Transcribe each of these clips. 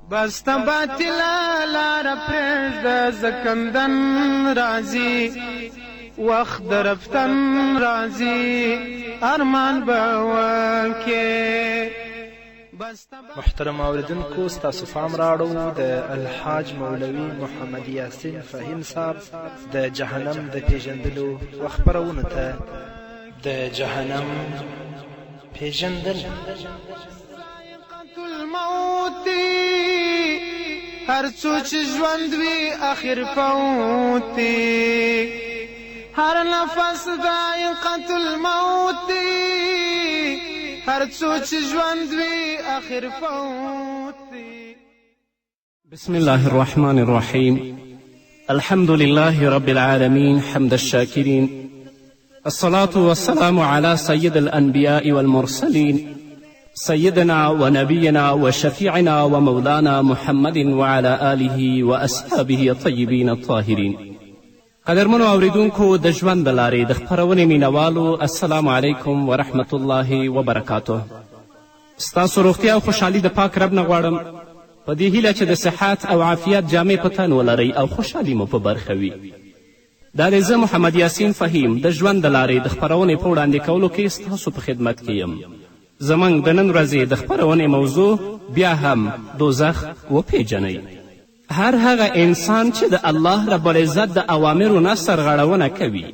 بس ته باطله لاره پرېږده، زکندن راځي، وخت د رفتن راځي، ارمان به وکې. محترم اوریدونکو، ستاسو پام راړو د الحاج مولوي محمد یاسین فهیم صاحب د جهنم د پیژندلو و خپرونو ته. د جهنم پیژندل. الموت، هر څو چې ژوند وي اخر فوت، هر نفس ذائقة الموت، هر څو چې ژوند وي اخر فوت. بسم الله الرحمن الرحيم. الحمد لله رب العالمين، حمد الشاكرين، الصلاة والسلام على سيد الأنبياء والمرسلين، سيدنا ونبينا وشفيعنا ومولانا محمد وعلى آله وأصحابه الطيبين الطاهرين. قدرمنو اوریدونکو، د ژوند د لارې د خپرونې مینوالو، السلام علیکم ورحمت الله وبرکاته. ستاسو روغتیا او خوشحالي د پاک رب نه غواړم، په دې هیله چې د صحت او عافیت جامې په تن ولرئ او خوشحالي مو په برخه وي. دا دی زه محمد یاسین فهیم د ژوند د لارې د خپرونې په وړاندې کولو کې ستاسو په خدمت کې یم. زموږ د نن ورځې د خپرونې موضوع بیا هم دوزخ وپیژنئ. هر هغه انسان چې د الله رب العزت د اوامرو نه سرغړونه کوي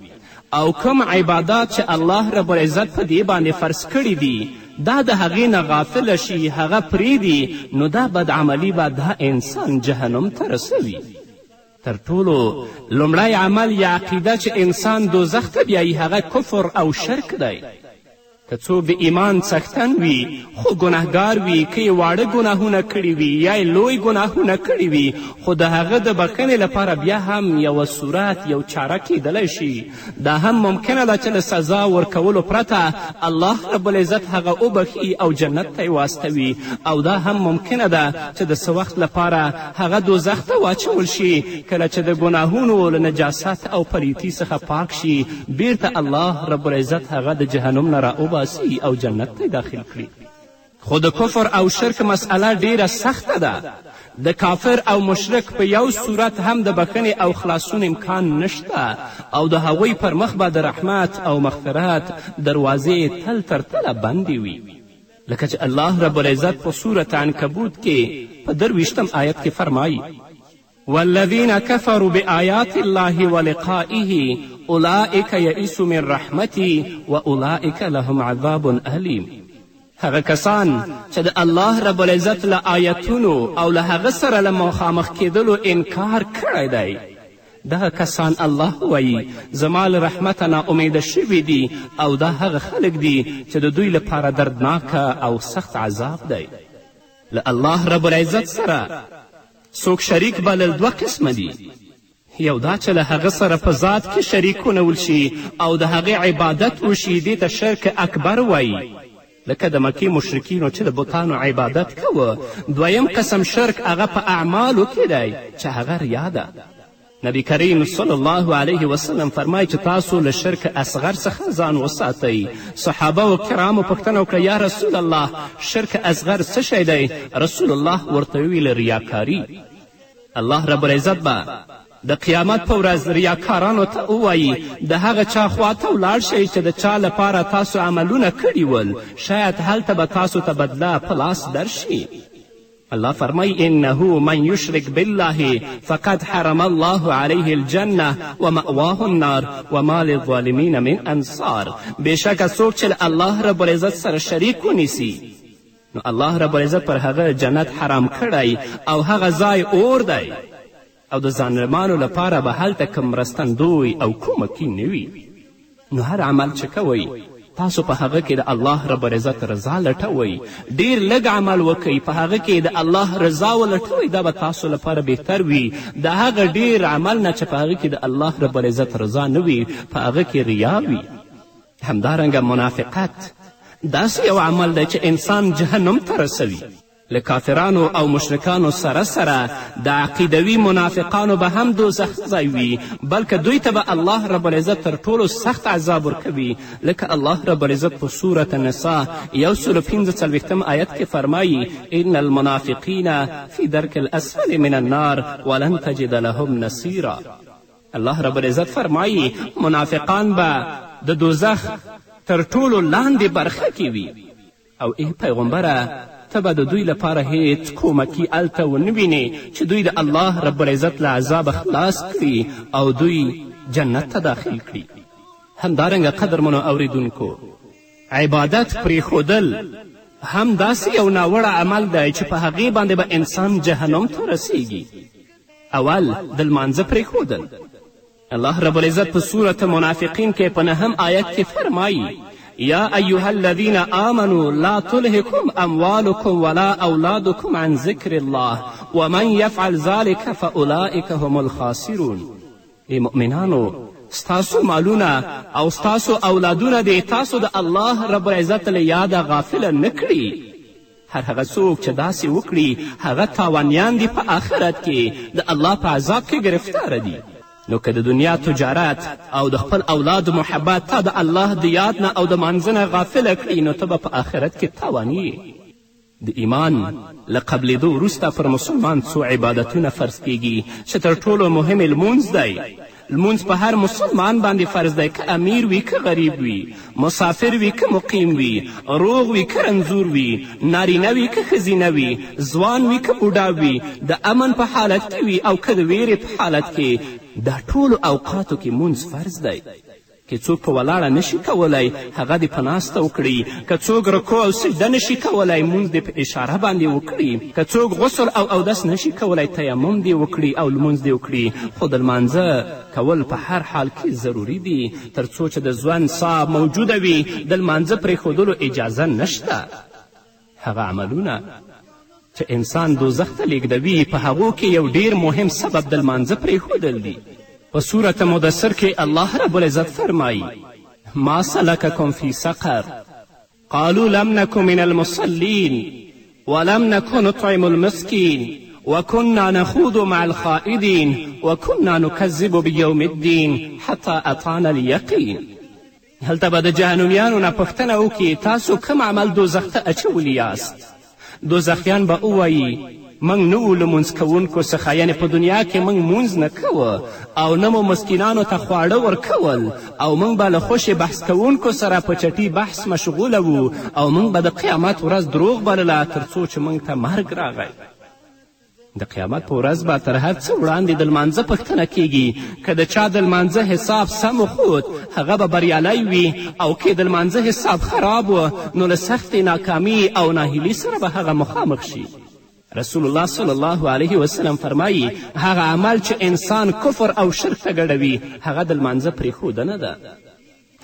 او کوم عبادات چې الله رب العزت په دې باندې فرض کړي دي، دا د هغې نه غافله شي، هغه پرېږدي، نو دا بدعملي به دا انسان جهنم ته رسوي. تر ټولو لومړی عمل یا عقیده چې انسان دوزخ ته بیایي، هغه کفر او شرک دی. که څوک د ایمان څښتن وي خو ګناهګار وي، که یې واړه ګناهونه کړي وي یا یې لوی ګناهونه کړي وي، خو د هغه د بښنې لپاره بیا هم یوه صورت، یو چاره کیدلی شي. دا هم ممکنه ده چې له سزا ورکولو پرته الله رب العزت هغه وبښي او جنت ته یې واستوي، او دا هم ممکنه ده چې د څه وخت لپاره هغه دوزخ ته واچول شي. کله چې د ګناهونو له نجاست او پلیتی څخه پاک شي، بیرته الله رب العزت هغه د جهنم نه را وباسي او جنت ته داخل کړي. خو د کفر او شرک مسئله ډیره سخته ده. د کافر او مشرک په یو صورت هم د بښنې او خلاصون امکان نشته، او د هغوی پر مخ به د رحمت او مغفرت دروازې تل تر تله بندې وي، لکه چې الله رب العزت په سورة عنکبوت کې په 23م آیت کې فرمایي: والذین كفروا بآیات الله ولقائه اولئک یئسوا من رحمتي واولئک لهم عذاب الیم. هغه کسان چې د الله رب العزت له آیتونو او له هغه سره له مخامخ کېدلو انکار کړی دی، دغه کسان الله وایي زما له رحمته ناامیده شوي دي، او دا هغه خلک دي چې د دوی لپاره دردناکه او سخت عذاب دی. له الله رب العزت سره څوک شریک بلل دوه قسمه دي. یو دا چې له هغه سره په ذات کې شریک ونیول شي او د هغې عبادت وشي، دې ته شرک اکبر وایي، لکه د مکې مشرکینو چې د بتانو عبادت کوه. دویم قسم شرک هغه په اعمالو کې دی چې هغه ریا ده. نبی کریم صلی الله علیه وسلم فرمایي چې تاسو له شرک اصغر څخه ځان وساتئ. صحابه و کرامو پوښتنه وکړه: یا رسول الله، شرک اصغر څه شی دی؟ رسول الله ورته وویل: ریاکاري. الله رب العزت به د قیامت په ورځ ریاکارانو ته ووایي: د هغه چا خواته ولاړ شئ چې د چا لپاره تاسو عملونه کړي ول، شاید هلته به تاسو ته بدله په لاس درشي. الله فرمایي: انه من یشرک بالله فقد حرم الله علیه الجنة ومأواه النار وما للظالمین من انصار. بېشکه څوک چې له الله رب العزت سره شریک ونیسي، نو الله رب العزت پر هغه جنت حرام کړی او هغه ځای اور دی، او د ظالمانو لپاره به هلته کوم مرستندوی او کومکي نه وي. نو هر عمل چې کوئ، تاسو په هغه کې د الله رب العزت رضا لټوئ. ډیر لږ عمل وکئ، په هغه کې د الله رضا ولټوئ، دا به تاسو لپاره بهتر وي د هغه ډیر عمل نه چې په هغه کې د الله رب العزت رضا نه وي، په هغه کې ریا وي. همدارنګه منافقت داسې یو عمل دی چې انسان جهنم ته رسوي. له کافرانو او مشرکانو سره سره د عقیدوي منافقانو به هم دوزخ ځای وي، بلکه دوی ته به الله رب العزت تر ټولو سخت عذاب ورکوي، لکه الله رب العزت په سورة النساء 145 آیت کې فرمایي: ان المنافقین فی درک الاسفل من النار ولن تجد لهم نصیرا. الله رب العزت فرمایي منافقان به د دوزخ تر ټولو لاندې برخه کې وي، او ای پیغمبره ته به د دوی لپاره هیڅ کومکي هلته ونه وینې چې دوی د الله رب العزت له عذابه خلاص کړي او دوی جنت ته داخل کړي. همدارنګه قدرمنو اوریدونکو، عبادت پرېښودل هم داسې یو ناوړه عمل دی چې په هغې باندې به انسان جهنم ته رسیږي. اول د لمانځه پرېښودل. الله رب العزت په سورة منافقین کې په نهم آیت کې فرمایي: یا ایها الذین آمنوا لا تلهکم اموالکم ولا اولادکم عن ذکر الله ومن یفعل ذلک فاولئک هم الخاسرون. ای مؤمنانو، ستاسو مالونه او ستاسو اولادونه دې تاسو د الله رب العزت له یاده غافله نه کړي. هر هغه څوک چې داسې وکړي هغه تاوانیان دي، په آخرت کې د الله په عذاب کې ګرفتاره دي. نو که د دنیا تجارت او د خپل اولاد محبت تا د الله د یاد نه او د مانځه نه غافله کړي، نو ته به په آخرت کې تاواني یې. د ایمان له قبلېدو وروسته پر مسلمان څو عبادتونه فرض کیږي چې تر ټولو مهم یې لمونځ دی. لمونځ په هر مسلمان باندې فرض دی، که امیر وي که غریب وي، مسافر وي که مقیم وي، روغ وي که رنځور وي، نارینه وي که ښځینه وي، ځوان وي که بوډا وي، د امن په حالت کې وي او که د ویرې په حالت کې، دا ټولو اوقاتو کې مونځ فرض دی. که څوک په ولاړه نشي کولی هغه دې په ناسته وکړي، که څوک رکوع او سجده نشي کولی مونځ دې په اشاره باندې وکړي، که څوک غسل او اودس نشي کولی تیمم دې وکړي او لمونځ دې وکړي. خو د لمانځه کول په هر حال کې ضروري دي، تر څو چې د ژوند ساه موجوده وي د لمانځه پرېښودلو اجازه نشته. هغه عملونه چې انسان دوزخ ته لیږدوي په هغو کې یو ډیر مهم سبب د لمانځه پرېښودل دي. په سورة مدثر کې الله رب العزت فرمایي: ما سلککم فی سقر قالوا لم نک من المصلین ولم نک نطعم المسکین وكنا نخوض مع الخائدين وكنا نكذب بيوم الدين حتى أتانا اليقين. هلته به د جهنمیانو نه پوښتنه وکړي: تاسو کوم عمل دوزخ ته اچولي یاست؟ دوزخیان به ووایي: موږ نه وو لمونځ کوونکو څخه، یعنې په دنیا کې موږ مونځ نه کوه او نه مو مسکینانو ته خواړه ورکول، او موږ به له خوشې بحث کوونکو سره په چټي بحث مشغوله وو، او موږ به د قیامت ورځ دروغ بلله تر څو چې موږ ته مرګ راغی. د قیامت په ورځ به تر هر څه وړاندې د لمانځه پوښتنه کیږي. که د چا د لمانځه حساب سم وخوت هغه به بریالی وي، او که د لمانځه حساب خراب و نو له سختې ناکامي او ناهیلي سره به هغه مخامخ شي. رسول الله صلی الله علیه وسلم فرمایي: هغه عمل چې انسان کفر او شرک ته ګډوي هغه د لمانځه پرېښودنه ده.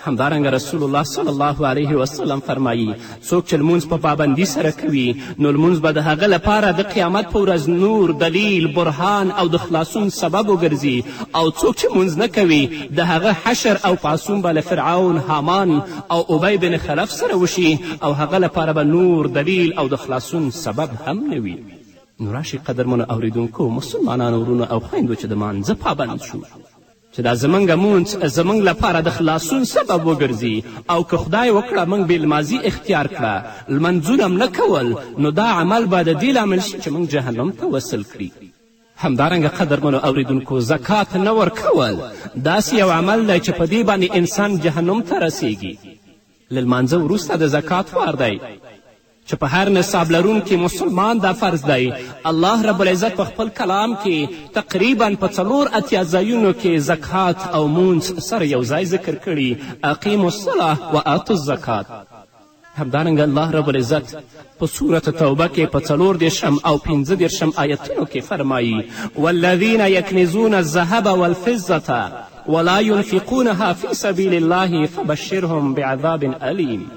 همدارنګه رسول الله صلی الله علیه وسلم فرمایي: څوک چې لمونځ په پابندي سره کوي نو لمونځ به د هغه لپاره د قیامت په ورځ نور، دلیل، برهان او د خلاصون سبب وګرځي، او څوک چې لمونځ نه کوي د هغه حشر او پاڅون به له فرعون، هامان او ابی بن خلف سره وشي، او هغه لپاره به نور، دلیل او د خلاصون سبب هم نه وي. نو راشي قدرمنو اوریدونکو مسلمانانو ورونو او خویندو چې د مانځه پابند شو، چې دا زموږ مونځ زموږ لپاره د خلاصون سبب وګرځي، او که خدای وکړه موږ بې لمازي اختیار کړه، لمنځونه هم نه کول، نو دا عمل به د دې لامل شي چې موږ جهنم ته وصل کړي. همدارنګه قدرمنو اوریدونکو، زکات نه ورکول داسې یو عمل دی چې په دې باندې انسان جهنم ته رسیږي. له لمانځه وروسته د زکات وار دی چې په هر نصاب لرونکي مسلمان دا فرض دی. الله رب العزت په خپل کلام کې تقریبا په 84 ځایونو کې زکات او مونځ سره یو ځای ذکر کړي: اقیموا الصلاة و آتوا الزکات. همدارنګه الله رب العزت په سورة توبه کې په 34 او 35 آیتونو کې فرمایي: والذین یکنزون الذهب والفضة ولا ينفقونها في سبيل الله فبشرهم بعذاب أليم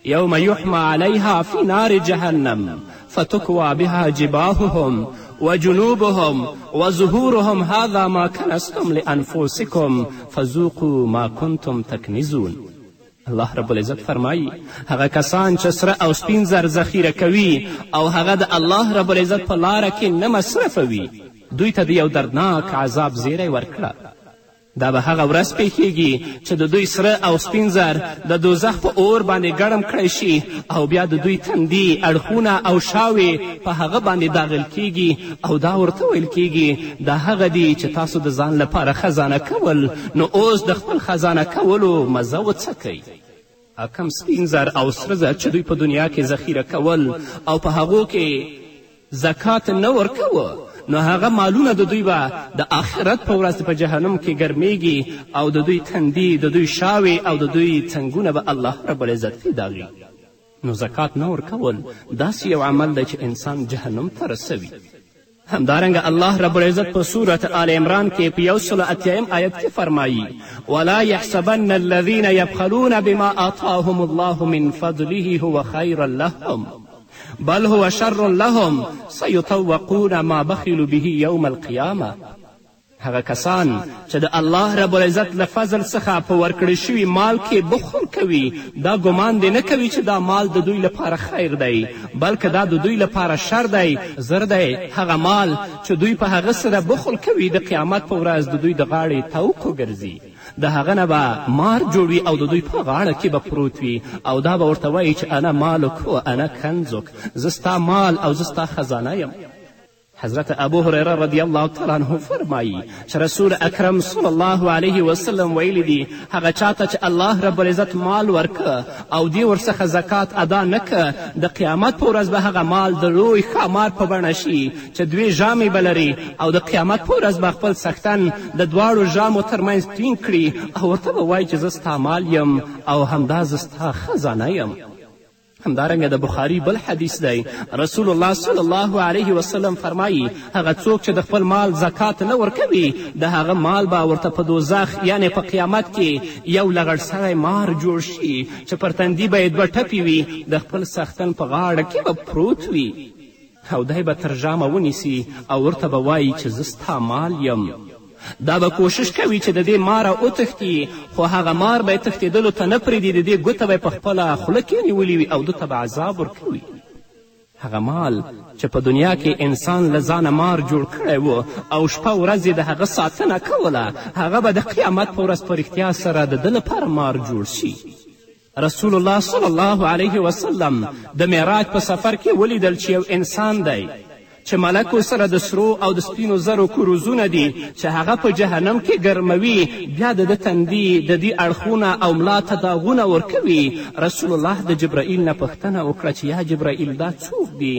يوم يحمى عليها في نار جهنم فتكوى بها جباههم وجنوبهم وظهورهم هذا ما كنستم لأنفسكم فذوقوا ما كنتم تكنزون. الله رب العزت فرمایي، هغه کسان چې سره او سپین زر ذخیره کوي او هغه د الله رب العزت په لاره کې نه مصرفوي، دوی ته د یو دردناک عذاب زیری ورکړه. دا به هغه ورځ پیښیږي چې د دوی سره او سپین زر د دوزخ په اور باندې ګرم کړی شي او بیا د دوی تندي، اړخونه او شاوې په هغه باندې داغل کیږي او دا ورته ویل کیږي، دا هغه دي چې تاسو د ځان لپاره خزانه کول، نو اوس د خپل خزانه کولو مزه وڅکئ. کم سپین زر او سره زر چې دوی په دنیا کې ذخیره کول او په هغو کې زکات نه ورکوه، نو هغه مالونه د دوی به د آخرت په ورځ په جهنم کې ګرمیږي او د دوی تندي، د دوی شاوې او د دوی څنګونه به الله رب العزت پرې داغي. نو زکات نه ورکول داسې یو عمل دی چې انسان جهنم ته رسوي. همدارنګه الله رب العزت په سورة آل عمران کې په 180 آیت کې فرمایي، ولا يحسبن الذين يبخلون بما آتاهم الله من فضله هو خيرا لهم بل هو شر لهم سيطوقون ما بخلوا به يوم القيامة. هغه کسان چې د الله رب العزت له فضل څخه په ورکړی شوي مال کې بخل کوي، دا ګمان دې نه کوي چې دا مال د دوی لپاره خیر دی، بلکې دا د دوی لپاره شر دی. زر دی هغه مال چې دوی په هغه سره بخل کوي د قیامت په ورځ د دوی د غاړې طوق وګرځي، د هغه نه به مار جوړ وي او د دوی په غاړه کې به پروت وي او دا به ورته وایي چې انا مالک و انا کنزک، زه ستا مال او زه ستا خزانه یم. حضرت ابو هریره رضی الله تعالی عنه فرمایي چې رسول اکرم صلی الله علیه وسلم ویلي دي، هغه چاته چې الله رب العزت مال ورکه او دې ورڅخه زکات ادا نه که، د قیامت په ورځ به هغه مال د لوی ښامار په بڼه شي چې دوې ژامې به لري او د قیامت په ورځ به خپل څښتن د دواړو ژامو ترمنځ ټینګ کړي او ورته به وایي چې زه ستا مال یم او همدا زه ستا خزانه یم. همدارنګه د بخاري بل حدیث دی، رسول الله صلی الله علیه وسلم فرمایي، هغه څوک چې د خپل مال زکات نه ورکوي، د هغه مال به ورته په دوزخ یعنې په قیامت کې یو لغړ سوی مار جوړ شي چې پر تندي به یې دوه ټپې وي، د خپل څښتن په غاړه کې به پروت وي او دی به تر ژامه ونیسي او ورته به وایي چې زه ستا مال یم. دا به کوشش کوي چې د دې ماره وتښتي، خو هغه مار به یې تښتېدلو ته نه پرېږدي، د دې ګوته به یې په خپله خوله کې نیولې وي او ده ته به عذاب ورکوي. هغه مال چې په دنیا کې انسان له ځانه مار جوړ کړی و او شپه ورځ یې د هغه ساتنه کوله، هغه به د قیامت په ورځ په رښتیا سره د ده لپاره مار جوړ شي. رسول الله صلی الله علیه وسلم د معراج په سفر کې ولیدل چې یو انسان دی چې ملکو سره د سرو او د سپینو زرو کروزونه دي چې هغه په جهنم کې ګرموي، بیا د ده تندي، د دې اړخونه او ملا ته داغونه ورکوي. رسول الله د جبرائیل نه پوښتنه وکړه چې یا جبرائیل دا څوک دي؟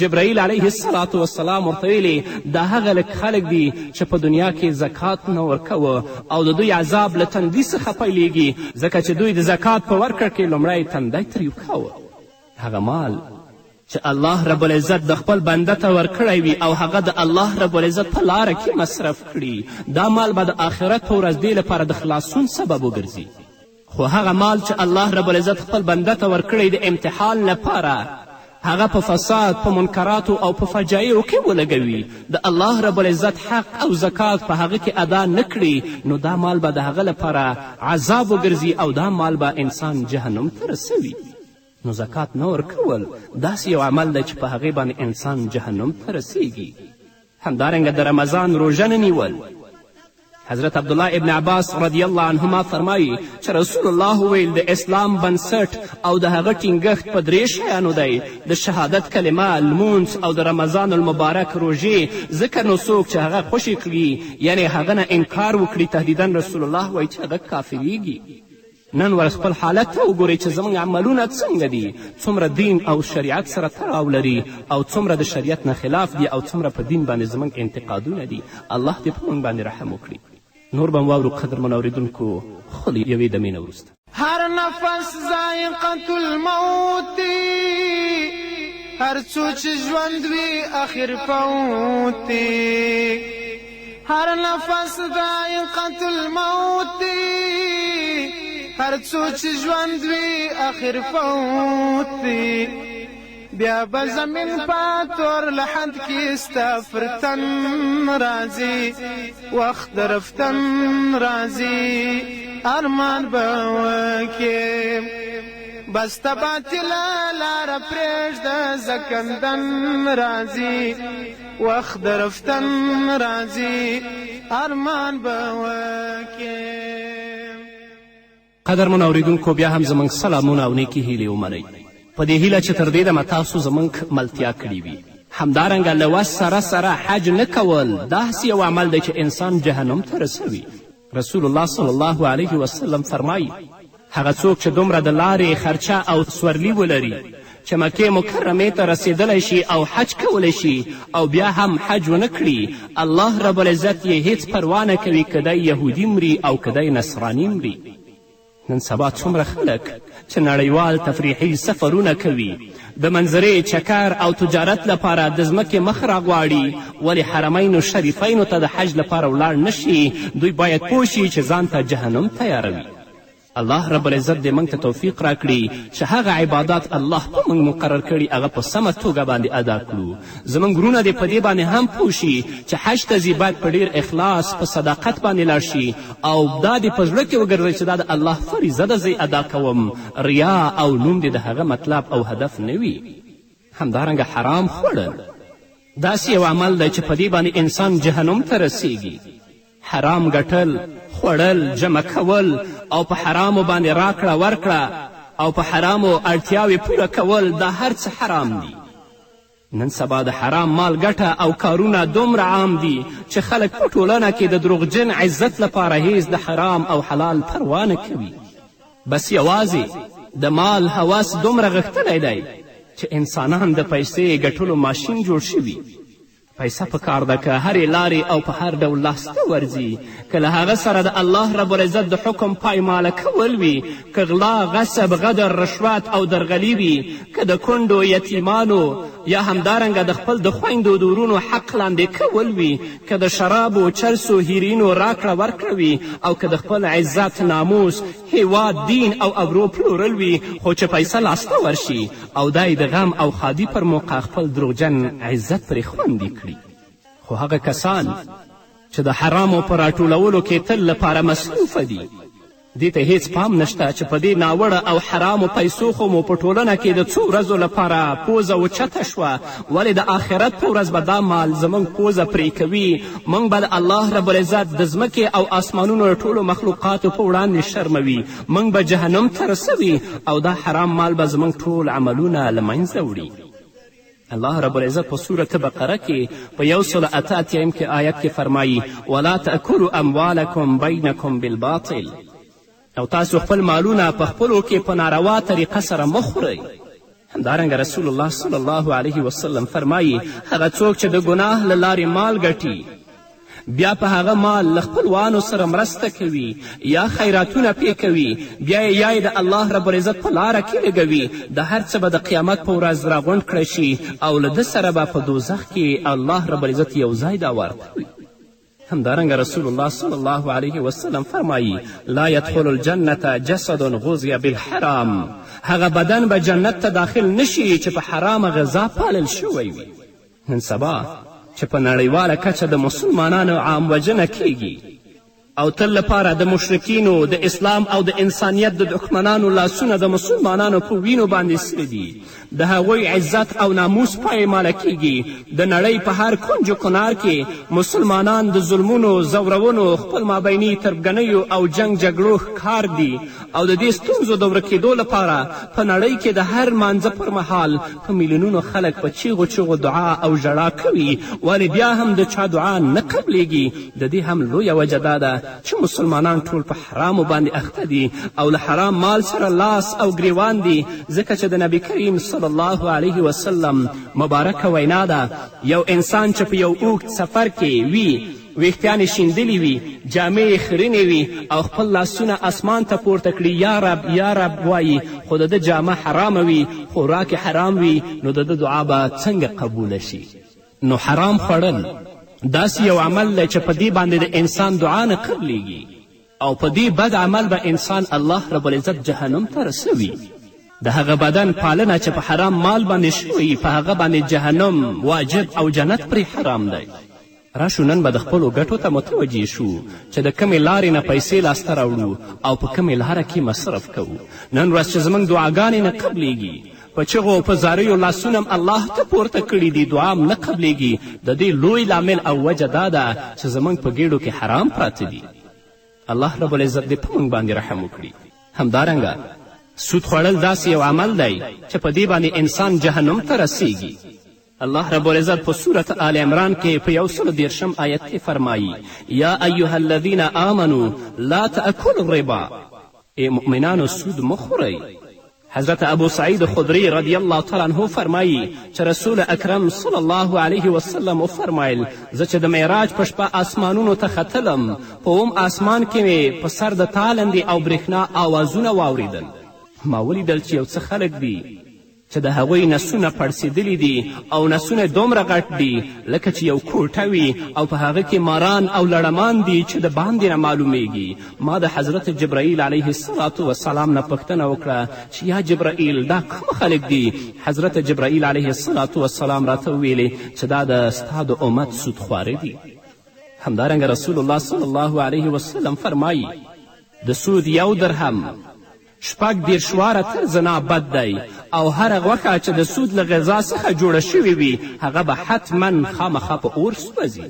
جبرائیل علیه الصلاة والسلام ورته ویلې، دا هغه لږ خلک دي چې په دنیا کې زکات نه ورکوه او د دوی عذاب له تندي څخه پیلیږي، ځکه چې دوی د زکات په ورکړه کې لومړی تندی تریو کاوه. هغه مال چې الله رب العزت د خپل بنده ته ورکړی وي او هغه د الله رب العزت په لاره کې مصرف کړي، دا مال به د آخرت په ورځ دې لپاره د خلاصون سبب وګرځي. خو هغه مال چې الله رب العزت خپل بنده ته ورکړی د امتحان لپاره، هغه په فساد، په منکراتو او په فجایعو کې ولګوي، د الله رب العزت حق او زکات په هغه کې ادا نه کړي، نو دا مال به د هغه لپاره عذاب وګرځي او دا مال به انسان جهنم ته رسوي. نو زکات نه ورکول داسې یو عمل دی چې په هغې باندې انسان جهنم ته رسیږي. همدارنګه د رمضان روژه نه نیول، حضرت عبدالله ابن عباس رضی الله عنهما فرمایي چې رسول الله وویل، د اسلام بنسټ او د هغه ټینګښت په درې شیانو دی، د شهادت کلمه، لمونځ او د رمضان المبارک روژې. ځکه نو څوک چې هغه خوشې کړي، یعنې هغه نه انکار وکړي، تهدیداً رسول الله وایي چې هغه کافریږي. نن ورځ خپل حالت ته وګورئ چې زموږ عملونه څنګه دي، څومره دین او شریعت سره تړاو لري او څومره د شریعت نه خلاف دي او څومره په دین باندې زموږ انتقادونه دي. الله دې په موږ باندې رحم وکړي. نور به مو واورو قدرمنو اورېدونکو خو له یوې دمې نه وروسته. هر نفس ذائقة الموت، هر څو چې ژوند وي اخر فوت. هر نفس ذائقة الموت، هر څو چې ژوند وي اخر فوت. بیا به زمین په تور لحد کې ستا پر تن راځي، وخت د رفتن راځي. ارمان به وکې. بس ته باطله لاره پرېږده، ځکندن راځي، وخت د رفتن راځي، ارمان به وکې. قدرمنو اورېدونکو، بیا هم زموږ سلامونه او نیکې هیلې ومنئ، په دې هیله چې تر دې دمه تاسو زموږ ملتیا کړې وي. همدارنګه له وس سره سره حج نه کول داسې یو عمل دی چې انسان جهنم ته رسوي. رسول الله صلی الله علیه وسلم فرمایي: هغه څوک چې دومره د لارې خرچه او سورلي ولري چې مکې مکرمې ته رسېدلی شي او حج کولی شي او بیا هم حج ونه کړي، الله رب العزت یې هیڅ پروا نه کوي که دی یهودي مري او که دی نصراني مري. نن سبا څومره خلک چې نړیوال تفریحي سفرونه کوي، د منظرې چکر او تجارت لپاره د ځمکې مخ راغواړي، ولې حرمینو شریفینو ته د حج لپاره ولاړ نشي؟ دوی باید پوه شي چې ځان ته جهنم تیاروي. الله رب العزت دې موږ ته توفیق راکړي چې هغه عبادات الله په موږ مقرر کړي هغه په سمه توګه باندې ادا کړو. زموږ وروڼه دې په دې باندې هم پوه شي چې حج ته ځي باید په ډېر اخلاص، په صداقت باندې لاړ شي، او دا دې په زړه کې وګرځوي چې دا د الله فریضه ده، زه یې ادا کوم. ریا او نوم دې د هغه مطلب او هدف نه وي. همدارنګه حرام خوړل داسې یو عمل دی چې په دې باندې انسان جهنم ته رسیږي. حرام ګټل، خوړل، جمع کول او په حرامو باندې راکړه ورکړه او په حرامو اړتیاوې پوره کول، دا هر څه حرام دي. نن سبا د حرام مال ګټه او کارونه دومره عام دي چې خلک په ټولنه کې د دروغجن عزت لپاره هیڅ د حرام او حلال پروا نه کوي. بس یوازې د مال هوس دومره غښتلی دی چې انسانان د پیسې ګټلو ماشین جوړ شوي. پیسه په کار ده که هرې لارې او په هر ډول لاسته ورځي، که له هغه سره د الله رب العزت د حکم پایماله کول وي، که غلا، غصب، غدر، رشوت او درغلي وي، که د کونډو، یتیمانو یا همدارنګه د خپل د خویندو د وروڼو حق لاندې کول وي، که د شرابو، چرسو، هیرینو راکړه ورکړه وي، او که د خپل عزت، ناموس، هیواد، دین او ابرو پلورل وي، خو چې پیسه لاسته ورشي او دی د غم او ښادي پر موقع خپل دروغجن عزت پرې خوندي کړي. خو هغه کسان چې د حرامو په راټولولو کې تل لپاره مصروفه دي، دې ته هیڅ پام نشته چې په دې ناوړه او حرامو پیسو خو مو په ټولنه کې د څو ورځو لپاره پوزه اوچته شوه، ولې د آخرت په ورځ به دا مال زموږ پوزه پرې کوي. موږ به د الله رب العزت د ځمکې او آسمانونو د ټولو مخلوقاتو په وړاندې شرموي، موږ به جهنم ته رسوي، او دا حرام مال به زموږ ټول عملونه له منځه وړي. الله رب العزت په سورة بقره کې په 188 کې آیت کې فرمایي: ولا تأکلوا اموالکم بینکم بالباطل، او تاسو خپل مالونه په خپلو کې په ناروا طریقه سره مه خورئ. همدارنګه رسول الله صلی الله علیه وسلم فرمایي: هغه څوک چې د ګناه له لارې مال ګټي، بیا په هغه مال له خپلوانو سره مرسته کوي یا خیراتونه پې کوي، بیا یې یا یې د الله رب العزت په لاره کې لګوي، د هر څه به د قیامت په ورځ راغونډ کړی شي او له ده سره به په دوزخ کې الله رب العزت یو ځای دا ورته وي. همدارنګه رسول الله صلی الله علیه وسلم فرمایي: لا یدخل الجنة جسد غذی بالحرام، هغه بدن به جنت ته داخل نشي چې په حرامه غذا پالل شوی وي. نن سبا چې په نړیواله کچه د مسلمانانو عام وژنه کیږي او تل لپاره د مشرکینو، د اسلام او د انسانیت د دښمنانو لاسونه د مسلمانانو په وینو باندې سره دي، د هغوی عزت او ناموس پایماله کیږي، د نړۍ په هر کنج و کنار کې مسلمانان د ظلمونو، ځورونو، خپل مابیني تربګنیو او جنګ جګړو ښکار دي، او د دې ستونزو د ورکېدو لپاره په نړۍ کې د هر لمانځه پر مهال په میلیونونو خلک په چیغو چیغو دعا او ژړا کوي، ولې بیا هم د چا دعا نه قبلیږي. د دې هم لویه وجه دا ده چې مسلمانان ټول په حرامو باندې اخته دي او له حرام مال سره لاس او ګریوان دي، ځکه چې د نبی کریم صلی الله علیه وسلم مبارکه وینا ده: یو انسان چې په یو اوږد سفر کې وي، ویښتیان یې شیندلي وي، جامې یې خرینې وي او خپل لاسونه اسمان ته پورته کړي، یا رب یا رب وایي، خو د ده جامه حرامه وي، خوراک یې حرام وي، نو د ده دعا به څنګه قبوله شي؟ نو حرام خوړل داسې یو عمل دی چې په دې باندې د انسان دعا نه قبلیږي، او په دې بد عمل به انسان الله رب العزت جهنم ته رسوي. د هغه بدن پالنه چې په حرام مال باندې شوی، په هغه باندې جهنم واجب او جنت پرې حرام دی. راشو نن به د خپلو ګټو ته متوجه شو چې د کومې لارې نه پیسې لاسته راوړو او په کومې لاره کې مصرف کوو. نن ورځ چې زموږ دعاګانې نه قبلیږي، په چغو او په زاریو لاسونه هم الله ته پورته کړي دي، دعا هم نه قبلیږي، د دې لوی لامل او وجه دا ده چې زموږ په ګیډو کې حرام پراته دي. الله رب العزت دې په موږ باندې رحم وکړي. همدارنګه سود خوړل داسې یو عمل دی چې په دې باندې انسان جهنم ته رسیږي. الله رب العزت په سورة آل عمران کې په 130 آیت کې فرمایي: یا ایها الذین آمنو لا تأکلوا الربا، ای مؤمنانو سود مه خورئ. حضرت ابو سعید خدری رضی الله تعالی عنه فرمایي چې رسول اکرم صلی الله علیه وسلم وفرمایل: زه چې د معراج په شپه آسمانونو ته ختلم، په اوم آسمان کې مې په سر د تالندې او برېښنا آوازونه واورېدل. ما ولیدل چې یو څه خلک دي چې د هغوی نسونه پړسېدلي دي او نسونه دومره غټ دي لکه چې یو کوټه وي او په هغه کې ماران او لړمان دي چې د باندې نه معلومیږي. ما د حضرت جبرائیل علیه الصلاة وسلام نه پوښتنه وکړه چې یا جبرائیل دا کوم خلک دي؟ حضرت جبرائیل علیه الصلاة وسلام راته وویلې چې دا د ستا د امت سودخواره دي. همدارنګه رسول الله صلی الله علیه وسلم فرمایي: د سود 1 درهم 36 واره تر زنا بد دی او هره غوښه چې د سود له غذا څخه جوړه شوې وي هغه به حتما خامخا په اور سوځي.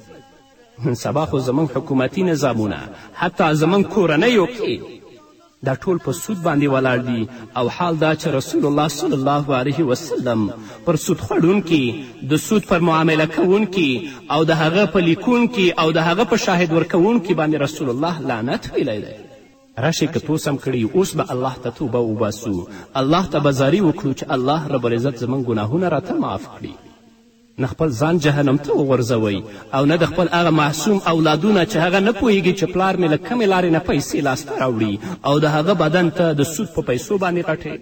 نن سبا خو زموږ حکومتي نظامونه حتی زموږ کورنیو کې دا ټول په سود باندې ولاړ دي، او حال دا چې رسول الله صلی الله علیه وسلم پر سود خوړونکي، د سود پر معامله کوونکي او د هغه په لیکونکي او د هغه په شاهد ورکوونکي باندې رسول الله لعنت ویلی دی. راشئ که توس هم کړي، اوس به الله ته توبه وباسو، الله ته به زاري وکړو چې الله رب العزت زموږ ګناهونه راته معاف کړي. نه خپل ځان جهنم ته وغورځوئ او نه د خپل هغه معصوم اولادونه چې هغه نه پوهیږي چې پلار مې له کومې لارې نه پیسې لاسته راوړي او د هغه بدن ته د سود په پیسو باندې غټې.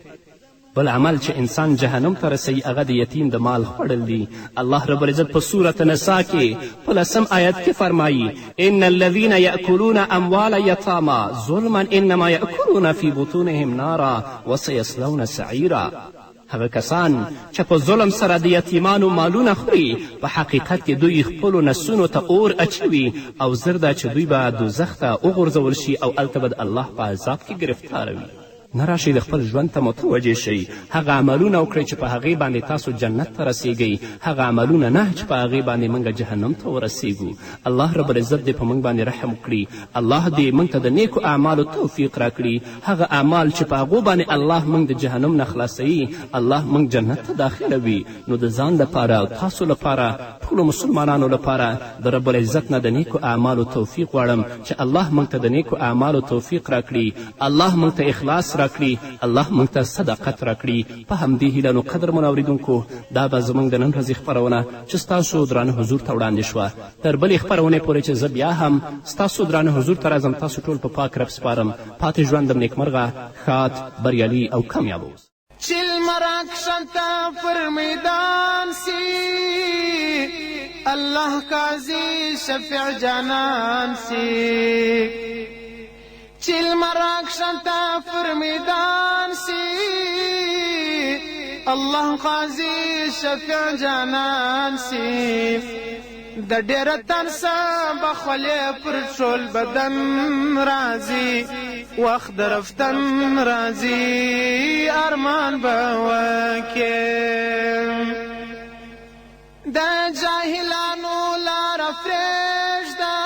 بل عمل چې انسان جهنم ته رسوي هغه د یتیم د مال خوړل دي. الله رب العزت په سورة نساء کې په 10 آیت کې فرمایي: ان الذین یأکلون اموال یتاما ظلما انما یأکلون فی بطونهم نارا وسیصلون سعیرا. هغه کسان چې په ظلم سره د یتیمانو مالونه خوري، په حقیقت کې دوی خپلو نسونو ته اور اچوي او زر ده چې دوی به دوزخ ته وغورځول شي او هلته به د الله په عذاب کې ګرفتاره وي. نه راشئ د خپل ژوند ته متوجه شئ، هغه عملونه وکړئ چې په هغې باندې تاسو جنت ته رسیږئ، هغه عملونه نه چې په هغې باندې موږ جهنم ته ورسیږو. الله رب العزت دې په موږ باندې رحم وکړي، الله دې موږ ته د نیکو اعمالو توفیق راکړي، هغه اعمال چې په هغو باندې الله موږ د جهنم نه خلاصوي، الله موږ جنت ته داخلوي. نو د ځان لپاره او تاسو لپاره، ټولو مسلمانانو لپاره د رب العزت نه د نیکو اعمالو توفیق غواړم چې الله موږ ته د نیکو اعمالو توفیق راکړي، الله موږ ته اخلاص راکړي، الله موږ ته صداقت راکړي. په همدې هیله نو قدرمنو اورېدونکو، دا به زموږ د نن ورځې خپرونه چې ستاسو درانه حضور ته وړاندې شوه. تر بلې خپرونې پورې چې زه بیا هم ستاسو درانه حضور ته راځم، تاسو ټول په پاک رب سپارم. پاتې ژوند م نیکمرغه، ښاد، بریالي او کامیاب اوسئ. چې لمر کښته پر میدان سي، الله قاضي شفیع جانان سي. چې لمر کښته پر میدان سي، الله قاضي شفیع جانان سي. د ډېره ترسه به خولې پر ټول بدن راځي، وخت د رفتن راځي، ارمان به وکې. د جاهلانو لاره پرېږده،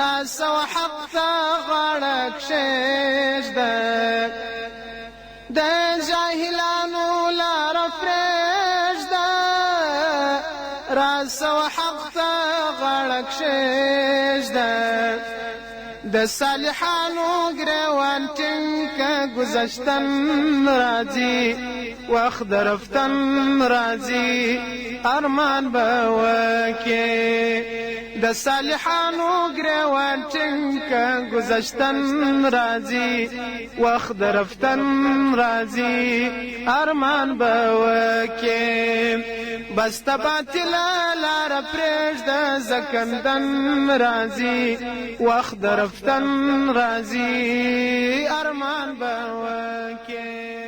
راسه و حق ته غاړه کښېږده. د جاهلانو لاره پرېږده، راسه و حق ته غاړه کښېږده. د صالحانو ګریوان ټینګ که ګذشتن راځي، وخت د رفتن راځي، ارمان به وکې. د صالحانو ګریوان ټینګ که ګذشتن راځي، وخت د رفتن راځي، ارمان به وکې. بس ته باطله لاره پرېږده، زکندن راځي، وخت د رفتن راځي، ارمان به وکې.